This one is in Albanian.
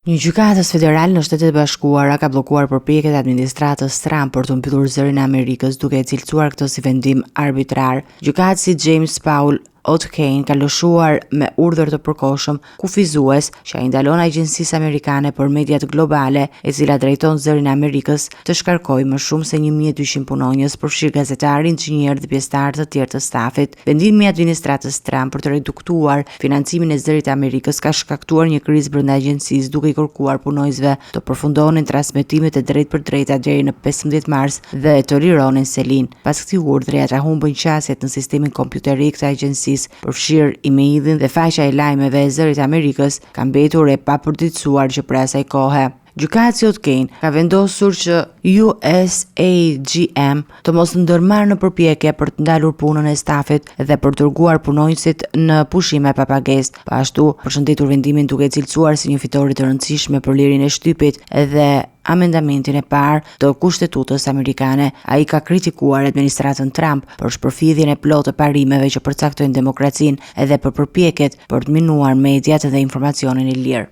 Një gjykatës federal në Shtetet e Bashkuara ka bllokuar përpjekjet e administratës Trump për të mbyllur Zërin e Amerikës, duke e cilësuar këtë si vendim arbitrar. Gjykatësi James Paul O'Kane ka lëshuar me urdhër të përkohshëm kufizues që ai ndalon Agjencisë Amerikane për Mediat Globale, e cila drejton Zërin e Amerikës, të shkarkojë më shumë se 1200 punonjës, përfshirë gazetarë, inxhinierë dhe pjesëtarë të tjerë të stafit. Vendimi i administratës Trump për të reduktuar financimin e Zërit të Amerikës ka shkaktuar një krizë brenda agjencisë, duke i kërkuar punonjësve të përfundonin transmetimet e drejtpërdrejta deri në 15 mars dhe të lironin selinë. Pas këtij urdhri, ata humbën qasjet në sistemin kompjuterik të agjencisë, përfshirë emailin dhe faqja e lajmeve e Zërit të Amerikës ka mbetur e papërditësuar që prej asaj kohe. Gjykatësi O'Kane ka vendosur që USAGM të mos ndërmarrë në përpjekje për të ndalur punën e stafit dhe për të dërguar punonjësit në pushime pa pagesë. Po ashtu, përshëndetur vendimin duke e cilësuar si një fitore të rëndësishme për lirinë e shtypit dhe amendamentin e parë të Kushtetutës amerikane. Ai ka kritikuar administratën Trump për shpërfilljen e plotë të parimeve që përcaktojnë demokracinë edhe për përpjekjet për të minuar mediat dhe informacionin e lirë.